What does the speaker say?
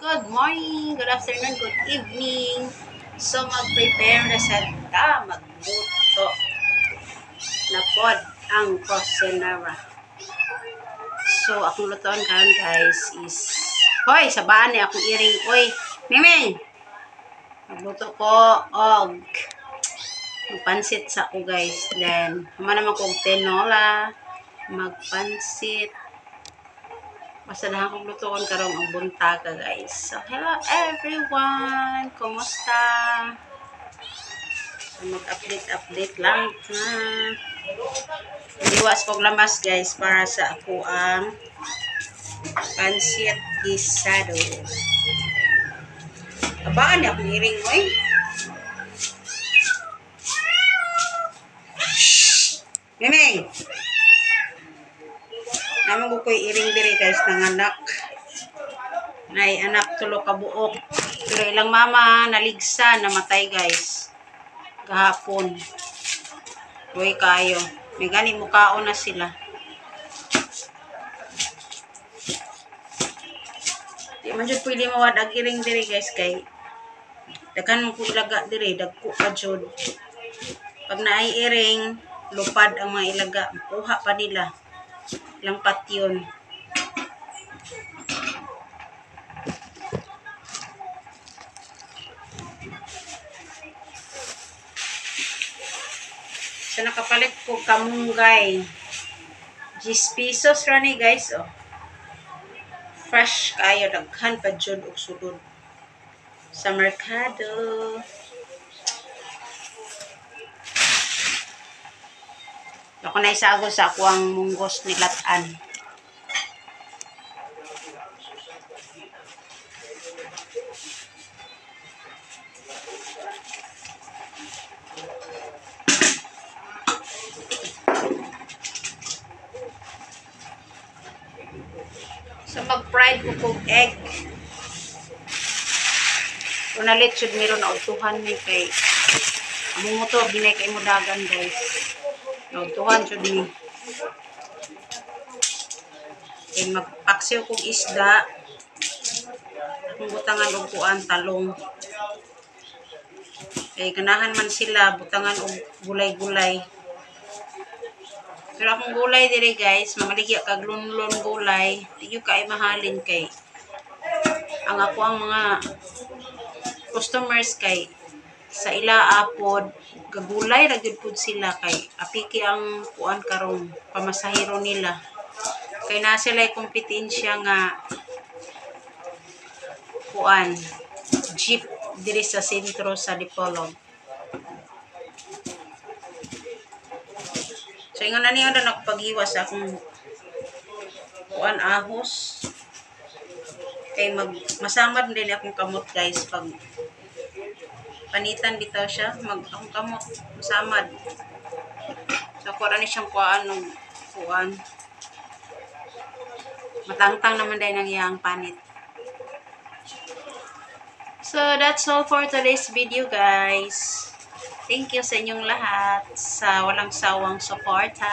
Good morning, good afternoon, good evening. So mag-prepare na sa ta, magluto na pod ang kusinera. So akong lutoan karon, guys, is, hoy, sabaan ni akong iring, oy. Miming. Magluto ko og magpansit sa ako, guys. Then human naman ko og tinola, magpansit. Basta dahang kong lutoon karong ang buntaga, guys. So, hello everyone! Kumusta? So, mag-update-update lang. Ha? Iwas kog lamas, guys, para sa ako ang pansit gisado. Abaan ni akong iring, oy. Shhh! Miming! Naman ko ko'y iring diri, guys, ng anak. Nay anak tulo ka buok. Pero ilang mama naligsa, namatay, guys. Gahapon. Luoy kayo. May gani mukaon na sila. Di man jud pwede mawad ang iring diri, guys, kay daghan mo ko ilaga diri, dagko pa jud. Pag naay iring, lupad ang mga ilaga, kuha pa nila. Ilang patyon. So nakapalit ko kamunggay. 10 pesos ra ni, guys, oh. Fresh kayo, daghan pa jud og sulod sa merkado. Ako na isago sa ako ang munggos ni Latan. So mag-fried ko kog egg. Unalit jud meron na udtuhan ni kay among motor binay kay mo dagan, guys. Naudtuhan jud ni. Kay magpaksiw kog isda. Akong butangan og kuan talong. Kay ganahan man sila butangan og gulay-gulay. Pero akong gulay diri, guys, mamaligya kag lunlon gulay, di gyud kay mahalin kay ang ako ang mga customers kay sa ila apod gagulay ra gyud pud sila kay apiki ang kuan karong pamasahero nila. Kay naa sila kompetensya nga kuan jeep diri sa sentro sa Dipolog. So ingon na niyo na nakapaghiwa sa akong kuan ahos. Kay mag masamad din akong kamot, guys, pag panitan bitaw siya, mag akong kamot masamad. So kuan ni siyang kuan og kuan. Matangtang naman dahil ang iyang panit. So that's all for today's video, guys. Thank you sa inyong lahat sa walang sawang suporta.